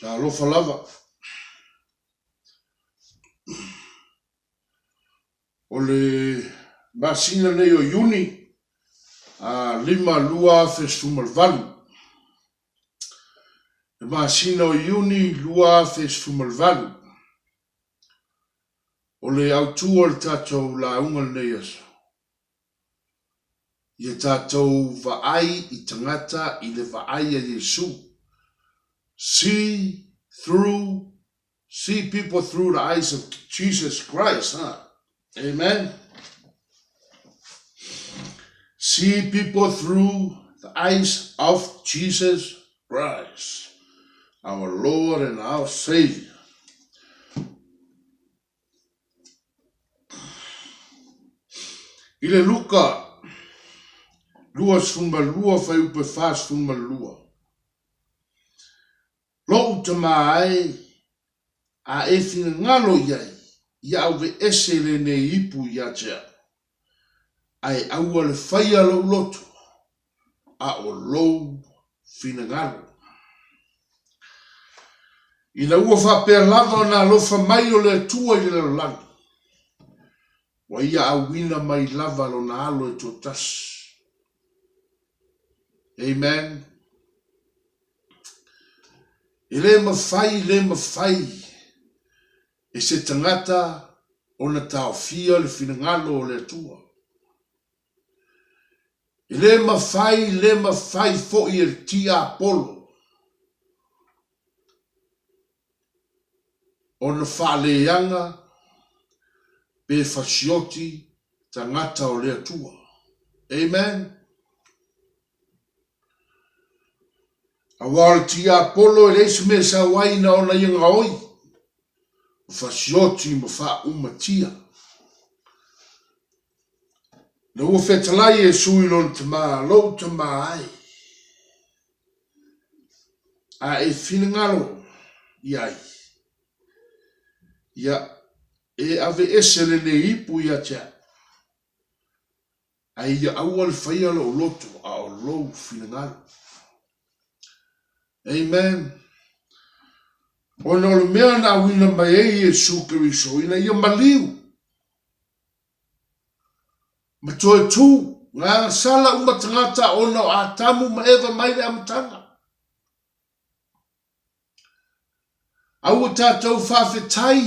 Talofa lava. O le masina nei o Iuni, a 5 2018. Le masina o Iuni 2018. O le autu o le tatou lauga lenei aso, ia tatou vaai i tagata i le vaai a Iesu. See through, see people through the eyes of Jesus Christ. Huh? Amen. See people through the eyes of Jesus Christ, our Lord and our Savior. I le Luka 22 fuaiupu 42. Lou tama e, a e finagalo i ai, ia aveese lenei ipu ia te au, ae aua le faia lou loto, a o lou finagalo. Ina ua faapea lava ona alofa mai o le Atua i le lalolagi, ua ia auina mai lava lona Alo e toatasi. Amen. E le mafai, le mafai e se tagata ona taofia le finagalo o le Atua. E le mafai, le mafai foi e le tiapolo ona faaleaga pe fasioti tagata o le Atua. Amen. Aua o le tiapolo e leai se mea e sau ai na ona ia gaoi, ma fasioti ma faaumatia. Na ua fetalai Iesu i lona tama, Lou tama ai, a e finagalo i ai, ia e aveese lenei ipu ia te au, ae ia aua le faia lou loto a o lou finagalo. Amen. Ona o le mea na auina mai ai Iesu Keriso ina ia maliu ma toe tū ngā sala uma tagata ona o Atamu ma Eva mai le amataga. Aua tātou faafetai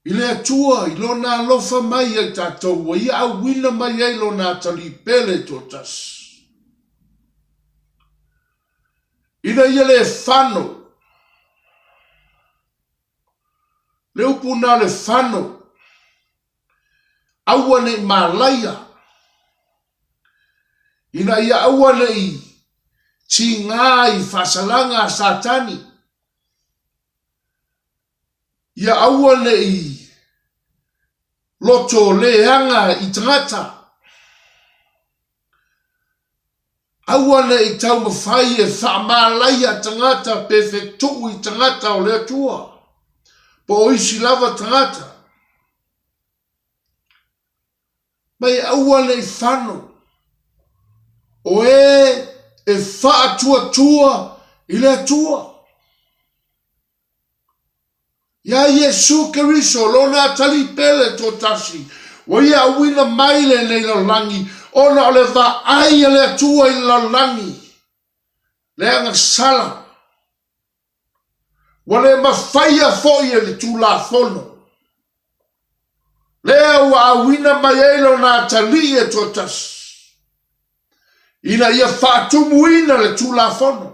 i le Atua i lona alofa mai ia i tātou ua ia auina mai ai lona atalii pele toatasi. Ina ia le fano Le upu na o le fano, aua ne i malaia, ina ia aua ne i tigā i faasalaga a Satani, ia aua ne i loto leaga i tagata. Aua ne i taumafai e faamalaia tagata pe fetuu i tagata o le Atua, po o isi lava tagata. Mai aua ne i fano o e e faatuatua i le Atua. Iā Iesū Keriso, Lona atalii pele toatasi, ua Ia auina mai lenei lalolagi, ona o le vaai a le Atua i le lalolagi, le agasala, ua le mafaia foi e le Tulafono, lea ua auina mai ai Lona atalii e toatasi, ina ia faatumuina le Tulafono.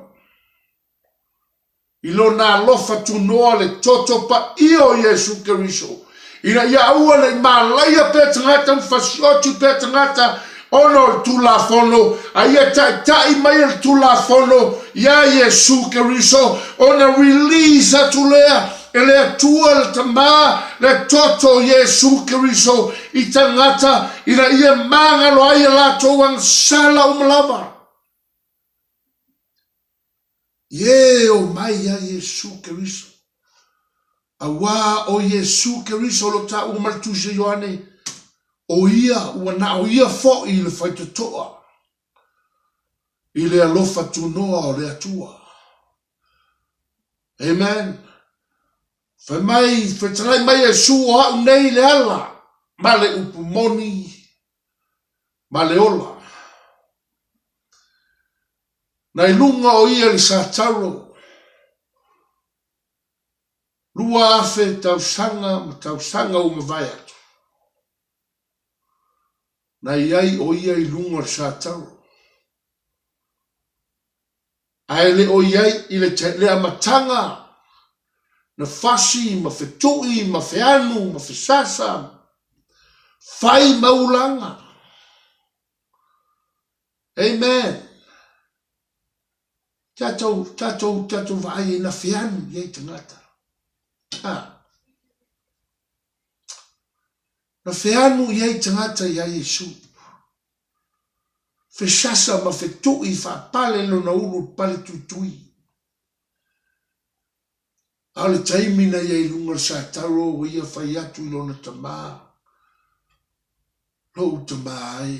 I Lona alofa tunoa le toto paia o Iesu Keriso, ina ia aua ne i malaia pea tagata ma fasioti pea tagata ona o le Tulafono, a ia taitai mai e le Tulafono iā Iesu Keriso, ona release atu lea e le Atua le Tama le toto o Iesu Keriso i tagata ina ia magalo ai a latou agasala uma lava. Ie o mai ia Iesu Keriso. Auā o Iesu Keriso lo tāua ma le Tusi a Ioane, o ia, ua na o ia foʻi le faitotoa. I le alofa tunoa o le Atua. Amen. Fai mai, fetalai mai Iesu o a'u nei le ala ma le upu moni ma le ola. Na i luga o ia le satalo 2000 tausaga ma tausaga ua mavae atu. Na i ai o ia i luga o le satalo. Ae le o i ai i le, le amataga na fasi ma fetui ma feanu ma fesasa, fai ma ulaga. Amen. Tatou, tatou, tatou vaai ai na feanu i ai tagata. Ah. Na feanu i ai tagata iā Iesu. Fesasa ma fetuʻi faapale lona ulu i pale tuitui. A o le taimi na ia i luga o le satalo ua ia fai atu i lona tamā, Lou tamā e,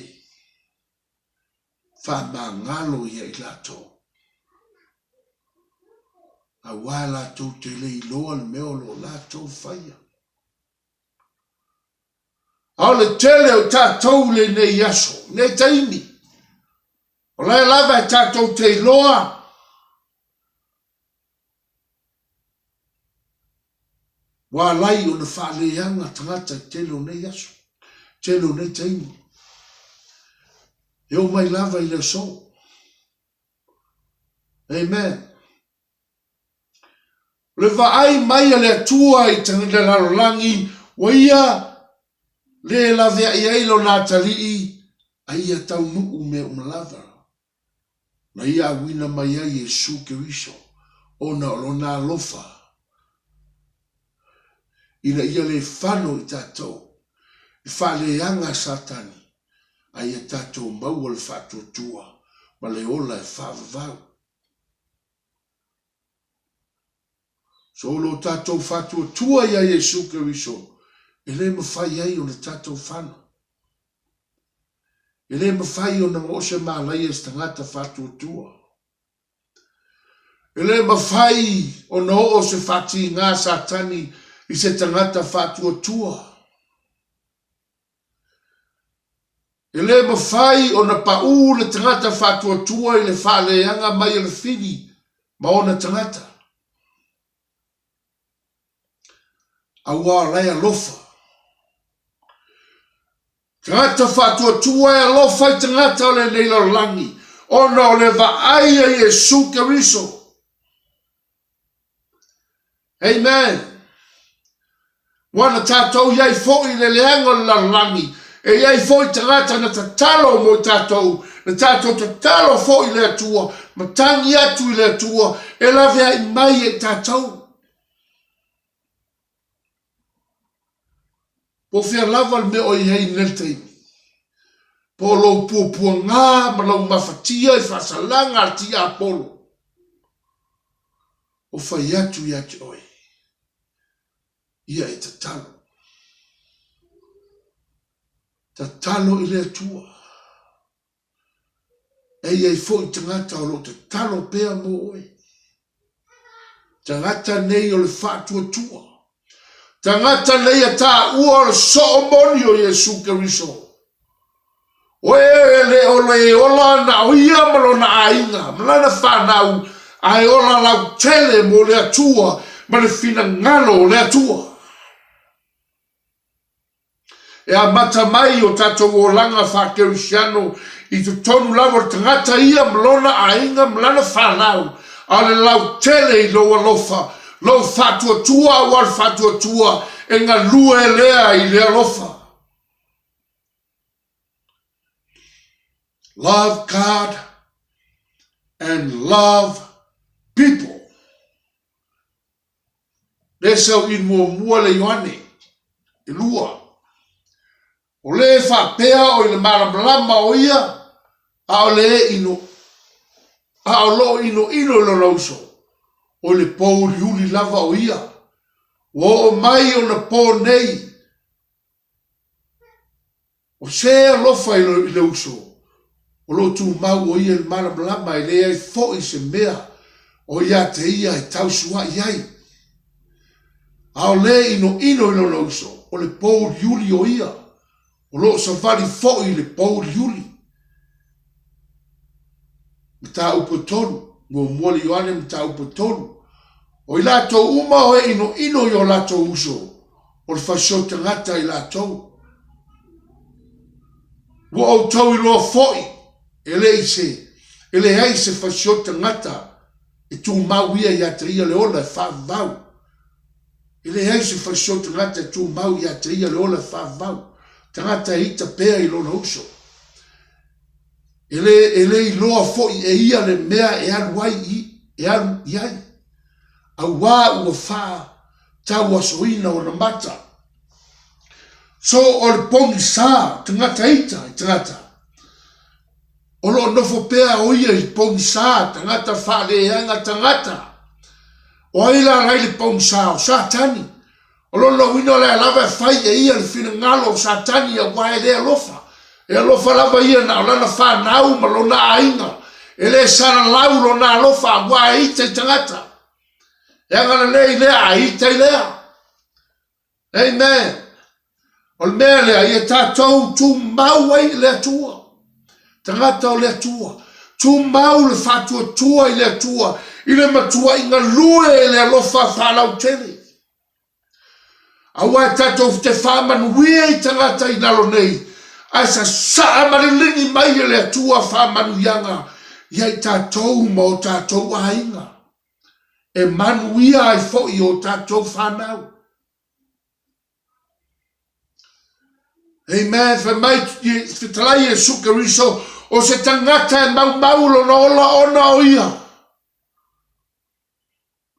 faamagalo ia i latou. Auā latou te le iloa le mea o lo o latou faia. A o le tele o tatou i lenei aso, lenei taimi, o la e lava e tatou te iloa ua alai ona faaleaga tagata i tele o nei aso, tele o nei taimi. E oo mai lava i le aso. Amen. O le vaai mai a le Atua i le lalolagi, ua ia le laveai ai lona atalii, a ia taunuu mea uma lava. Na ia auina mai ai Iesu Keriso, ona o lona alofa, ina ia le fano i tatou, i faaleaga a Satani, a ia tatou maua le faatuatua ma le ola e faavavau. So o lo tatou faatuatua iā Iesu Keriso, e le mafai ai ona tatou fano. E le mafai ona oo se malaia i se tagata faatuatua. E le mafai ona oo se faatigā Satani i se tagata faatuatua. E le mafai ona paʻū le tagata faatuatua i le faaleaga mai o le fili ma ona tagata. Auā o la e alofa. Tagata faatuatua e alofa i tagata o lenei lalolagi, ona o le vaai a Iesu Keriso. Amen. Ua na tatou i ai foi i le leaga o le lalolagi, e i ai foi tagata na tatalo mo i tatou, na tatou tatalo foi i le Atua, ma tagi atu i le Atua e laveai mai e i tatou. Po o fea lava le mea o i ai i lenei taimi, po o lou puapuaga ma lou mafatia i faasalaga a le tiapolo, o fai atu ia te oe, ia e tatalo. Tatalo i le Atua. E i ai foi tagata o lo o tatalo pea mo oe. Tagata nei o le faatuatua. Tagata nei a tāua o le soo moni o Iesu Keriso. O e le o le ola na o ia ma lona aiga, ma lana whanau, a e ola lautele mo le Atua ma le finagalo o le Atua. E amata mai o tatou olaga faa-Kerisiano i totonu lava o le tagata ia ma lona aiga ma lana fanau, a o le lautele i lou alofa, lou faatuatua aua le faatuatua e galue lea i le alofa. Love God and love people. Le sau i muamua le Ioane, e lua. O le e faapea o i le malamalama o ia, a o le e ino, a o loo inoino i lona uso, o i le pōuliuli lava o ia. Ua oo mai ona pō nei, O se alofa i le uso? O lo o tumau o ia i le malamalama e leai foi se mea o ia te ia e tausua'i ai. A o le inoino i lona uso, o le pouliuli o ia, o lo o savali foi i le pouliuli. Mataupu e tolu, muamua le Ioane mataupu e tolu. O i latou uma o e inoino i o latou uso, o le fasioi tagata i latou. Ua outou iloa foi, e le i se, e leai se fasioi tagata e tumau ia ia te ia le ola e faavavau. E leai se fasioi tagata e tumau ia te ia le ola e faavavau. Tagata e ita pea i lona uso. E le, e le iloa foi e ia le mea e alu ai i, e alu i ai. Auā ua faa tauasoina ona mata. So o le pogisa, tagata ita i tagata. O lo o nofo pea o ia i pogisa, tagata faaleaga tagata. O ai la lai le pogisa? O Satani. O lona uiga o lea lava e fai e ia le finagalo o Satani auā e le alofa. E alofa lava ia na o lana fanau ma lona aiga. E le salalau lona alofa auā e ita i tagata. E agalelei lea a ita i lea. Amen. O le mea lea, ia tatou tumau ai i le Atua. Tagata o le Atua. Tumau le faatuatua i le Atua, i le matuai galue i le alofa faalautele. Aua e tatou te faamanuia i tagata i lalo nei, ae sasaa ma liligi mai e le Atua faamanuiaga ia i tatou ma o tatou aiga, e manuia ai foi o tatou fanau. Amen. Fai mai fetalai Iesu Keriso, o se tagata e maumau lona ola ona o ia.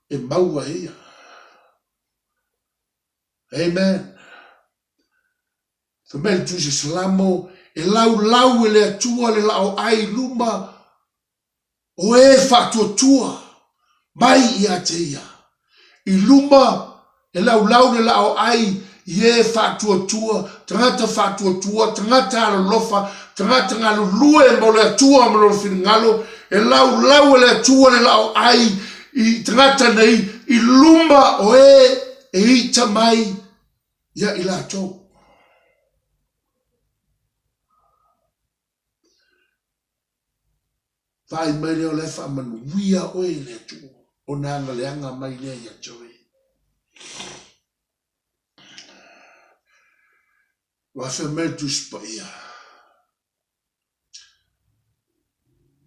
E maua e ia. Amen. Fai mai le Tusi Salamo, e laulau e le Atua le lao ai i luma O e faatuatua mai ia te ia. I luma e laulau le laa o ai i e faatuatua, tagata faatuatua, tagata alolofa, tagata galulue mo le Atua ma lona finagalo, e laulau e le Atua le laa o ai i tagata nei i luma o e e ita mai ia i latou. Vaai mai lea o la e faamanuia oe i le Atua, ona agaleaga mai lea ia te oe. Ua fai mai le Tusi Paia,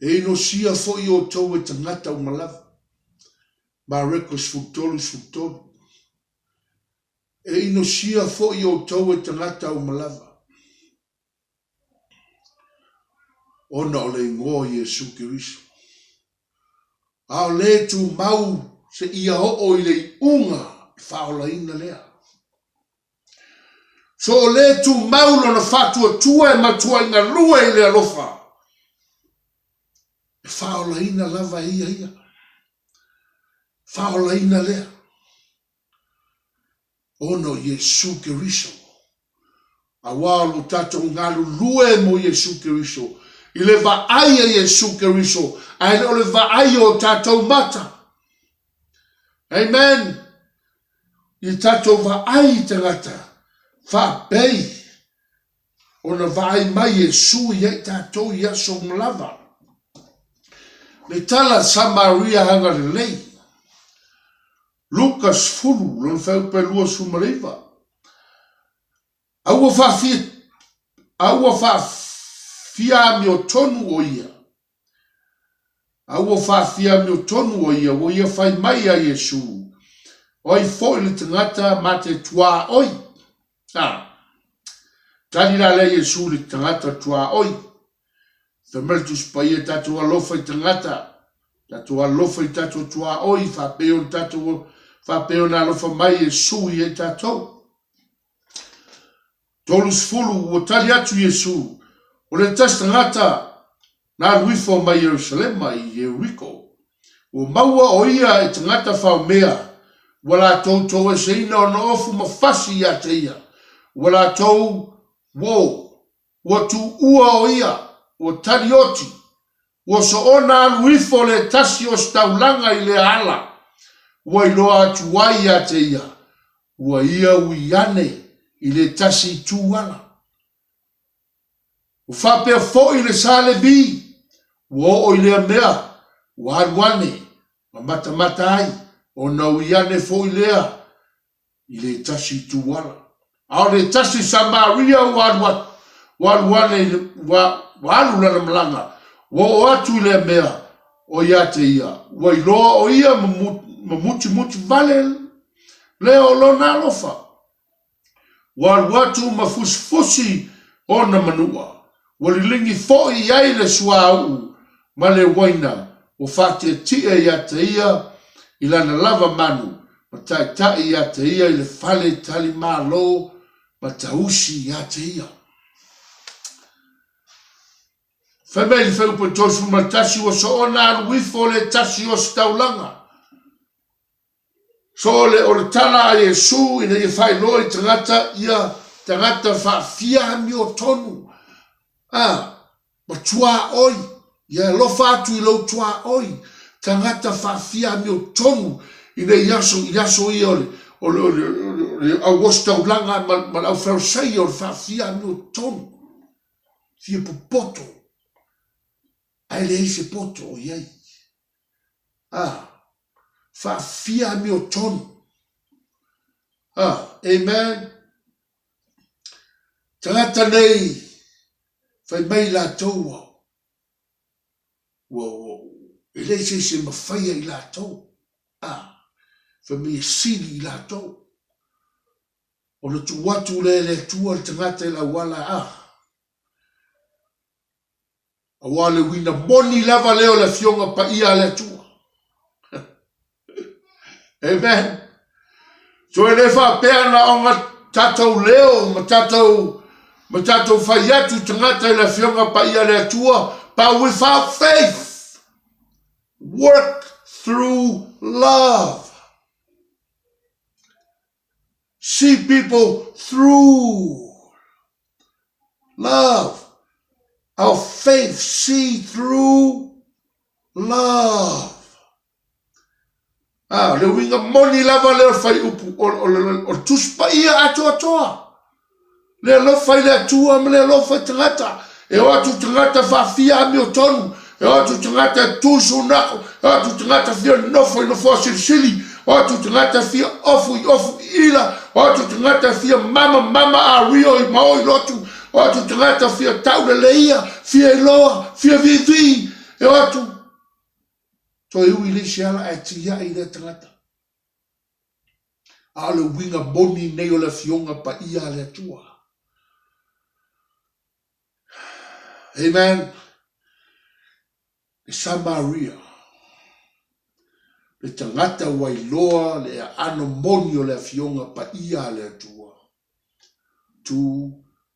E inosia foi outou e tagata uma lava. Mareko 13, 13. E inosia foi outou e tagata uma lava. Ona o le igoa o Iesu Keriso. A o le tumau seia oo i le iuga e faaolaina lea. So o le tumau lona faatuatua e matuai galue i le alofa, e faaolaina lava e ia ia. Faaolaina lea. Ona o Iesu Keriso. Auā o lo tatou galulue mo Iesu Keriso, i le vaai a Iesu Keriso, ae le o le vaai o tatou mata. Amen. I tatou vaai i tagata, faapei ona vaai mai Iesu ia i tatou i aso uma lava. Le tala Samaria agalelei. Luka 10, lona fuaiupu e 29. A ua faafia, a ua faafia amiotonu o ia. A ua faafia amiotonu o ia, ua ia fai mai ia Iesu, O ai foi le tagata ma te tuaoi? A. Tali la lea Iesu i le tagata tuaoi. Fai mai le Tusi Paia, tatou alofa i tagata, tatou alofa i tatou tuaoi, faapei ona tatou, faapei ona alofa mai Iesu ia i tatou. 30 ua tali atu Iesu, o le tasi tagata na alu ifo mai Ierusalema i Ieriko. Ua maua o ia e tagata faomea, ua latou toeseina ona ofu ma fasi ia te ia, ua latou, wo, Ua tuua o ia, Ua talioti, ua soona alu ifo le tasi o se taulaga i lea ala, ua iloa atu ai ia te ia, ua ia ui ane i le tasi itu ala. Ua faapea foi le sa Levi, ua oo i lea mea, ua alu ane ma matamata ai, ona ui ane foi lea i le tasi itu ala. A o le tasi Samaria ua alu atu, ua alu ane i le, ua, ua alu lana malaga, ua oo atu i lea mea, o ia te ia, ua iloa o ia ma, ma mutimuti vale lea o lona alofa. Ua alu atu ma fusifusi ona manua, ua liligi foi i ai le suauu ma le uaina, ua faatietie ia te ia i lana lava manu, ma taitai ia te ia i le fale talimalo ma tausi ia te ia. Fai mai le fuaiupu e 31, ua soona alu ifo le tasi o se taulaga. So o le, o le tala a Iesu ina ia faailoa i tagata ia tagata faafia amiotonu, a, ma tuaoi, ia alofa atu i lou tuaoi, tagata faafia amiotonu ina i aso, i aso ia o le, o le, o le, o le, o le au ositaulaga ma, ma le au Farisaio o le faafia amiotonu, fia popoto, ae leai se poto o i ai. A, faafia amiotonu. A, amen. Tagata nei, fai mai latou ua, ua, ua, e leai se isi e mafaia i latou. A, fai mai e sili i latou. Ona tuu atu lea e le Atua le tagata i le auala, a, Aua le uiga moni lava lea o le Afioga Paia a le Atua. Amen. So e le faapea na ona tatou leo ma tatou ma tatou fai atu i tagata i le Afioga Paia a le Atua, but without faith, work through love. See people through love. Our faith see through love. Ah, le uiga moni lava lea o le faiupu, o, o, o, o le Tusi Paia atoatoa. Le alofa i le Atua ma le alofa i tagata. E o atu tagata faafia amiotonu, e o atu tagata e tu sunako, e o atu tagata fia nofo i nofoa silisili, o atu tagata fia ofu i ofu ila, o atu tagata fia mama mama a rio i maoi lotu, o atu tagata fia tauleleia, fia iloa, fia vivi, e o atu toe ui le isi ala ae tiai lea tagata. A o le uiga moni nei o le Afioga Paia a le Atua. Amen. Le Samaria, le tagata ua iloa le aano moni o le Afioga Paia a le Atua, tu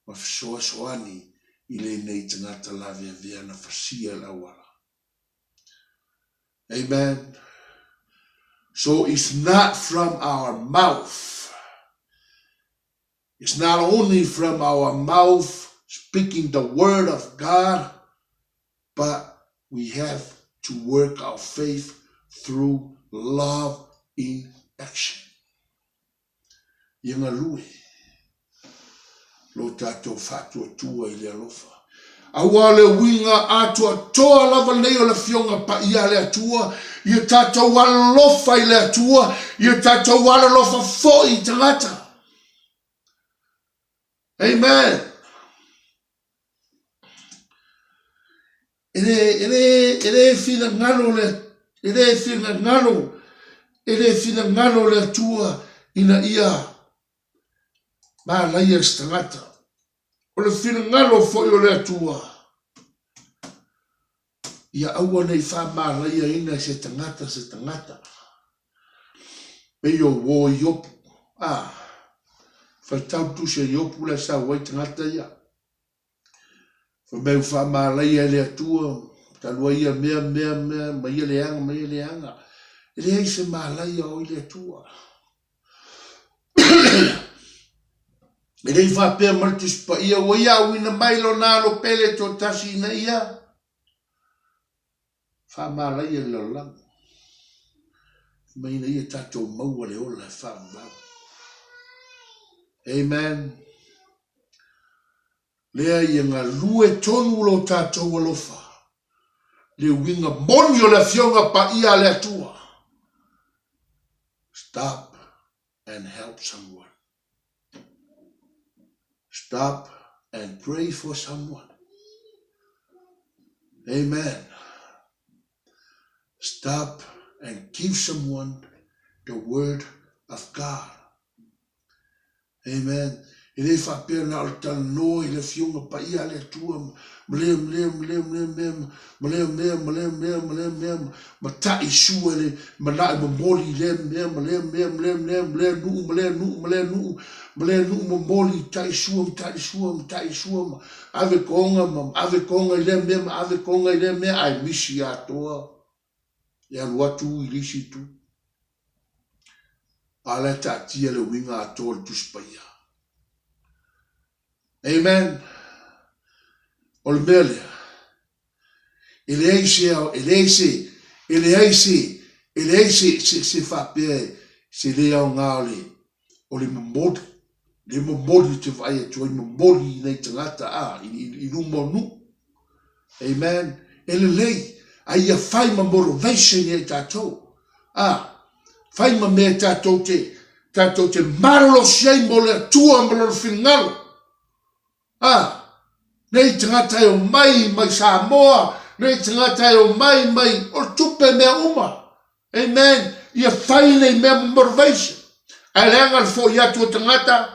ma fesoasoani i lenei tagata laveavea na fasia i le auala. Amen. So it's not from our mouth. It's not only from our mouth speaking the word of God, but we have to work our faith through love in action. Ia galue lo tatou faatuatua i le alofa. Aua o le uiga atoatoa lava nei o le Afioga Paia a le Atua, ia tatou alofa i le Atua, ia tatou alolofa foi i tagata. Amen. E le, e le, e le finagalo le, e le finagalo, e le finagalo le Atua ina ia malaia se tagata. O le finagalo foi o le Atua, ia aua ne i faamalaiaina e se tagata se tagata. Pei o uo Iopu. Ah, faitau tusi a Iopu la e sau ai tagata ia. Fai mai ua faamalaia e le Atua, talu ai ia mea, mea, mea, ma ia leaga, ma ia leaga. E leai se malaia o i le Atua. E le i faapea mai le Tusi Paia, ua ia auina mai Lona Alo pele toatasi ina ia faamalaia le lalolagi, ma ina ia tatou maua le ola e faavavau. Amen. Lea ia galue tonu lo tatou alofa, le uiga moni o le Afioga Paia a le Atua. Stop and help someone. Stop and pray for someone. Amen. Stop and give someone the word of God. Amen. E le faapea na o le talanoa i le Afioga Paia a le Atua ma lea ma lea ma lea ma lea mea ma lea mea ma lea mea ma lea mea ma ta'i sua i le mana'o momoli i lea mea ma lea mea ma lea mea ma lea nu'u ma lea nu'u ma lea nu'u ma lea nu'u momoli ta'i sua ma ta'i sua ma ta'i sua ma ave koga ma ave koga i lea mea ma ave koga i lea mea ae misi atoa e alu atu i le isi itu. A o la e taatia le uiga atoa o le Tusi Paia. Amen. O le mea lea, e leai se, e leai se, e leai se, e leai se, se, se faapea se le aoga o le, o le momoli, le momoli ou te vaai atu ai, momoli i nai tagata, a, i, i, i luma o nuu. Amen. E lelei, a ia fai ma motivation ia i tatou. A, fai ma mea tatou te, tatou te malolosi ai mo le Atua ma lona finagalo. A, nei tagata e omai mai Samoa, nei tagata e omai mai, o le tupe mea uma. Amen. Ia fai nei mea ma motivation. Ae leaga le foi atu o tagata,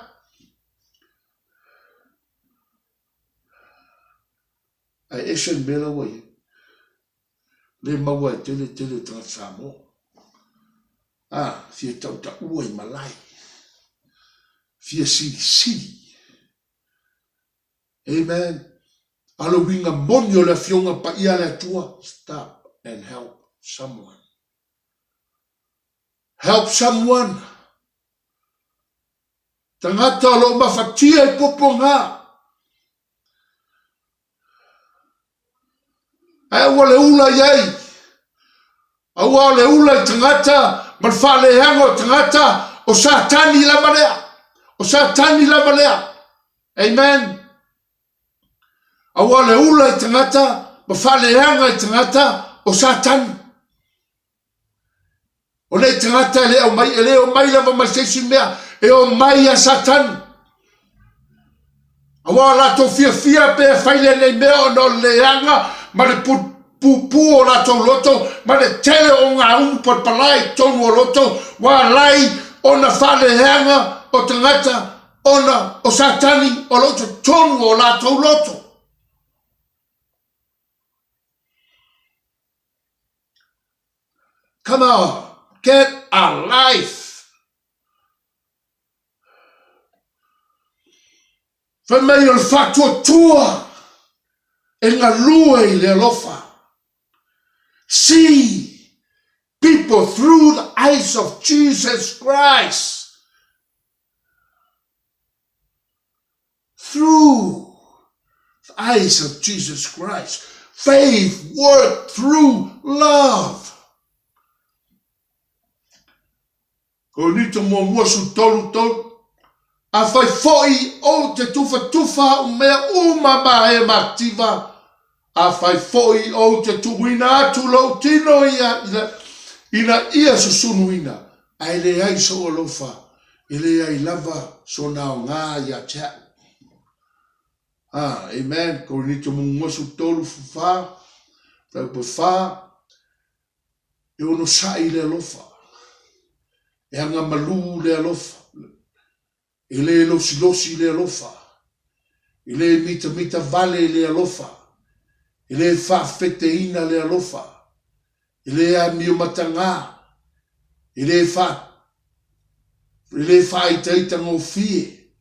Ae ese le mea la ua i ai. Le maua e tele tele o tagata Samoa. A, fia tautaua i malae. Fia silisili. Amen. A o le uiga moni o le Afioga Paia a le Atua, stop and help someone. Help someone. Tagata o lo o mafatia i puapuaga. Ae aua le ula i ai. Aua o le ula i tagata ma le faaleaga o tagata o Satani lava lea. O Satani lava lea. Amen. Aua o le ula i tagata ma faaleaga i tagata o Satani. O nei tagata e le aumai, e le omai lava mai se isi mea, e omai ia Satani. Aua o latou fiafia pe fai lenei mea ona o le leaga ma le pupū o latou loto ma le tele o ngā umu palapala i totonu o loto, ua alai ona faaleaga o tagata ona o Satani o lo o totonu o latou loto. Come on, get a life. Fai mai o le faatuatua e galue i le alofa. See people through the eyes of Jesus Christ. Through the eyes of Jesus Christ. Faith worked through love. Korinito muamua 13 tolu. Afai foi ou te tufatufa au mea uma ma e mativa, afai foi ou te tuuina atu lou tino ia ina, ina ia susunuina, ae leai sou alofa, e leai lava sona aoga ia te au. Ah, amen. Korinito muamua 13 fa, fuaiupu e fa, E onosai le alofa, e agamalu le alofa, e le losilosi le alofa, e le mitamita vale le alofa, e le faafeteina le alofa, e le amio matagā, e le fa, e le faaitaitagofie,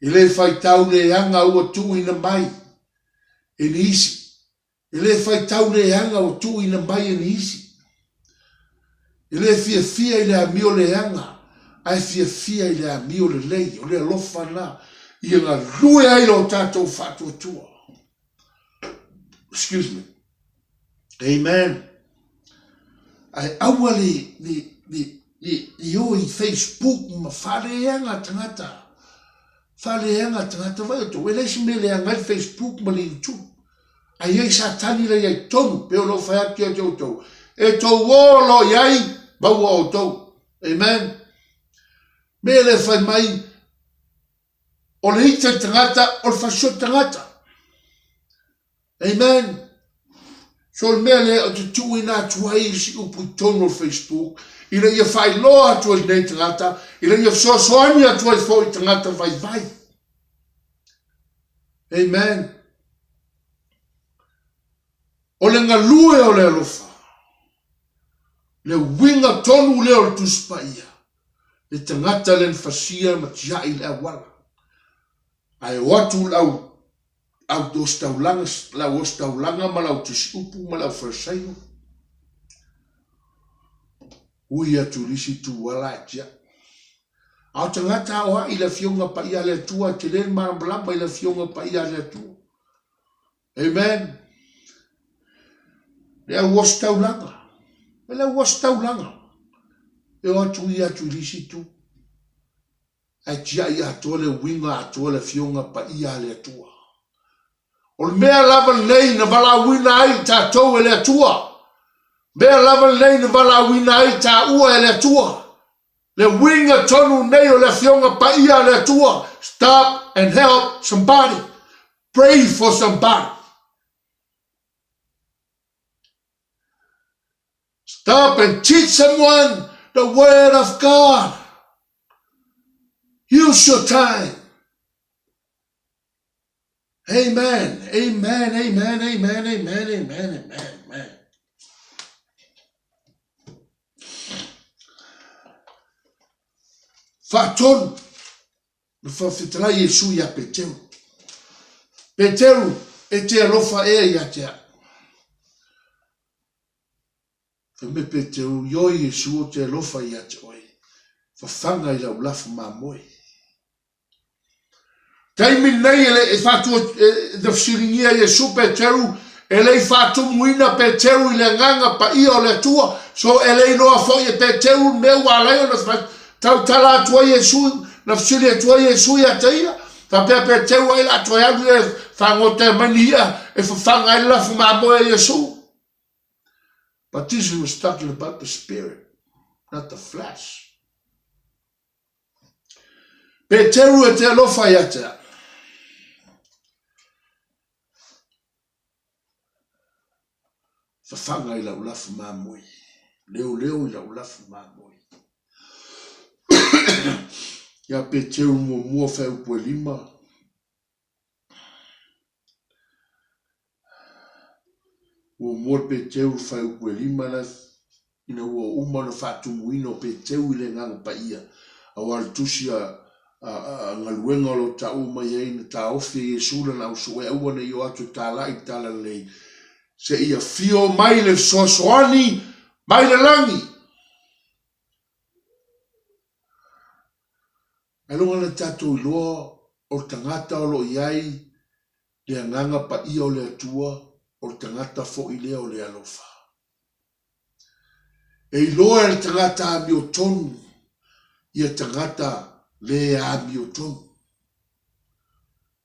e le faitau leaga ua tuuina mai e nisi. E le faitau leaga ua tuuina mai e nisi. E le fiafia i le amio leaga, ae fiafia i le amio lelei, o le alofa lena. Ia galue ai lo tatou faatuatua. Excuse me. Amen. Ae aua le, le, le, le, le o i Facebook ma faaleaga tagata. Faaleaga tagata vai o tou. E leai se mea e leaga ai le Facebook ma le YouTube. Ae i ai Satani la i ai tonu, pei o lou fai atu ia te outou. E tou o lo i ai, maua outou. Amen. Mea le fai mai, o le ita i tagata, o le fasioti tagata. Amen. So le mea lea ou te tuuina atu ai si upu i tonu o le Facebook, ina ia faailoa atu ai lenei tagata, ina ia fesoasoani atu ai foi i tagata vaivai. Amen. O le galue o le alofa, le uiga tonu lea o le Tusi Paia, le tagata lea na fasia ma tiai i le auala, ae o atu le au au ositaulaga, le au ositaulaga ma le au tusiupu ma le au Farisaio, ui atu i le isi itu ala ae tiai. A o tagata aoai i le Afioga Paia a le Atua, e tele le malamalama i le Afioga Paia a le Atua. Amen. Le au ositaulaga. Le au ositaulaga. E o atu ia atu i le isi itu. Ae tiai atoa le uiga atoa le Afioga Paia a le Atua. O le mea lava lenei na valaauina ai i tatou e le Atua. Mea lava lenei na valaauina ai taua e le Atua. Le uiga tonu nei o le Afioga Paia a le Atua. Stop and help somebody. Pray for somebody. Stop and teach someone the word of God. Use your time. Amen. Amen. Amen. Amen. Amen. Amen. Amen. Amen. Faatolu, na faafetalai Iesu iā Peteru. Peteru, e te alofa ea ia te au. Fai mai Peteru, Ioe Iesu o te alofa ia te oe, fafaga i lau lafu mamoe. Taimi lenei e le e faatua e, na fesiligia Iesu Peteru, e le i faatumuina Peteru i le agaga paia o le Atua, so e le iloa foi e Peteru le mea ua ala ai ona tautala atu ai Iesu, na fesili atu ai Iesu ia te ia. Faapea Peteru ai la toe alu ia e fagota mai ni i'a e fafaga ai le lafu mamoe a Iesu. But Jesus was talking about the spirit, not the flesh. Peteru e te alofa ia te au. Fafaga i lau lafu mamoe. Leoleo i lau lafu mamoe. Ia Peteru muamua whai upu e lima. Muamua le Peteru fuaiupu e lima la ina ua uma ona faatumuina o Peteru i le Agaga Paia, aua le tusi a, a, a galuega o lo o taua mai ai na taofi e Iesu lana ausuea aua ne i o atu e talai i le talalelei, seia afio mai le fesoasoani mai le lagi. Ailoga na tatou iloa o le tagata o lo o i ai le agaga paia o le Atua, o le tagata foi lea o le alofa. E iloa e le tagata amiotonu ia tagata le amiotonu.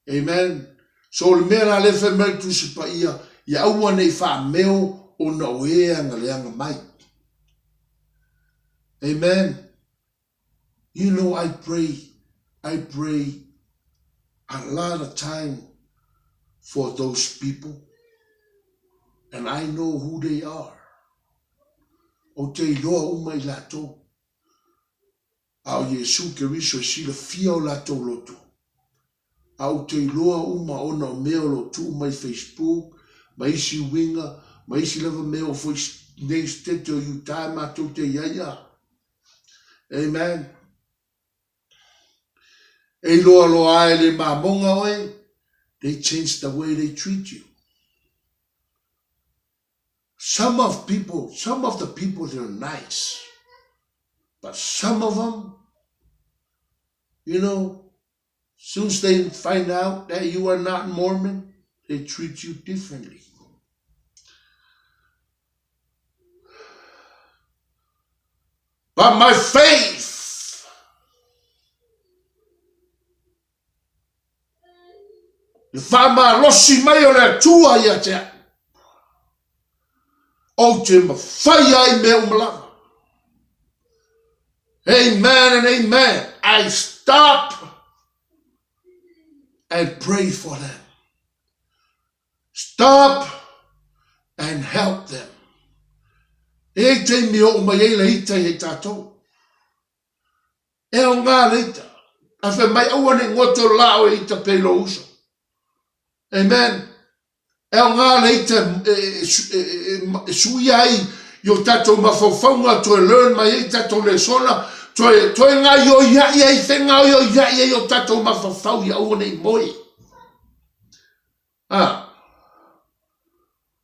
Amen. So o le mea la lea fai mai le Tusi Paia, ia aua ne i faameo ona o e agaleaga mai. Amen. You know I pray, I pray a lot of time for those people and I know who they are. Ou te iloa uma i latou. A o Iesu Keriso e silafia o latou loto. A ou te iloa uma ona o mea o lo o tuu mai Facebook ma isi uiga ma isi lava mea o foi nei sitete o Utah e matou te i ai a. Amen. E iloa loa a e le mamoga oe, they change the way they treat you. Some of people, some of the people they're nice, but some of them, you know, Soon as they find out that you are not Mormon, they treat you differently. But my faith Le faamalosi mai o le Atua ia te au. Ou te mawhai ai mea uma lava. Amen and amen. I stop and pray for them. Stop and help them. E ei taimi o mai ei le ita i hei tātou. E aoga le ita. A fai mai aua ne i goto la o e ita pea i lou uso. Amen. E aoga le ita e, e, e, e, e suia ai i o tatou mafaufauga, toe learn mai ai tatou lesona, toe, toe gaioiai ai, fegaioiai ai o tatou mafaufau ia aua ne i moe. Ah.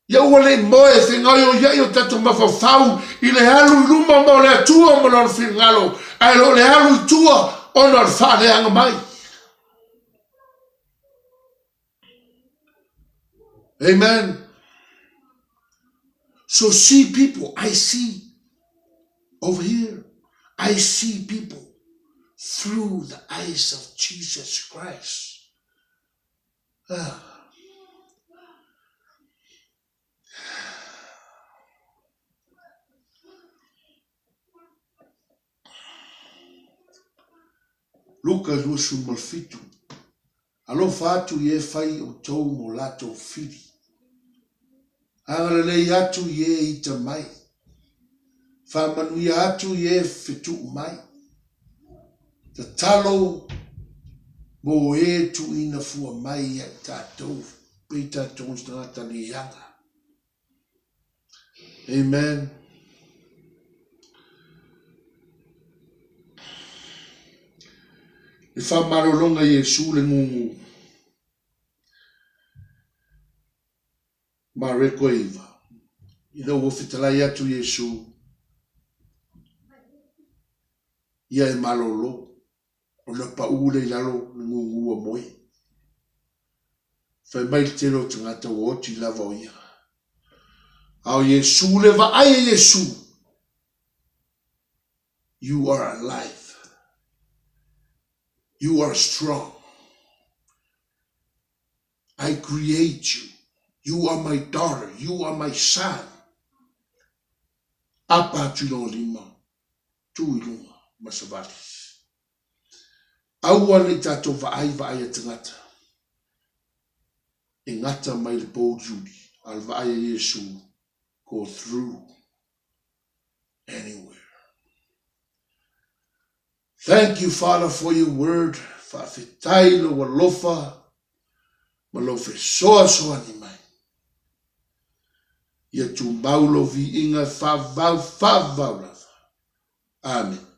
Ia ua le moe e fegaoioiai o tatou mafaufau i le alu i luma ma o le Atua ma lona finagalo, ae le o le alu i tua ona o le faaleaga mai. Amen. So see people, I see over here, I see people through the eyes of Jesus Christ. Ah. Luka 27, Alofa atu i e fai outou mo latou fili. Agalelei atu i e ita mai. Faamanuia atu i e fetuu mai. Tatalo mo e tuuina fua mai ia i tatou, pei tatou o se tagata leaga. Amen. Le faamalologa Iesu le gugu. Mareko e iva. Ina ua fetalai atu Iesu, ia e malolo, ona paʻu lea i lalo le gugu ua moe. Fai mai le tele o tagata ua oti lava o ia. A o Iesu le vaai e Iesu, You are alive. You are strong. I create you. You are my daughter. You are my son. Apa atu i lona lima, tu i luga ma savali. Aua nei tatou vaai vaai a tagata e gata mai le pouliuli, a o le vaai a Iesu go through anywhere. Thank you Father for your word, faafetai lou alofa ma lou fesoasoani mai. Ia tumau lou viiga faavavau faavavau lava. Amene.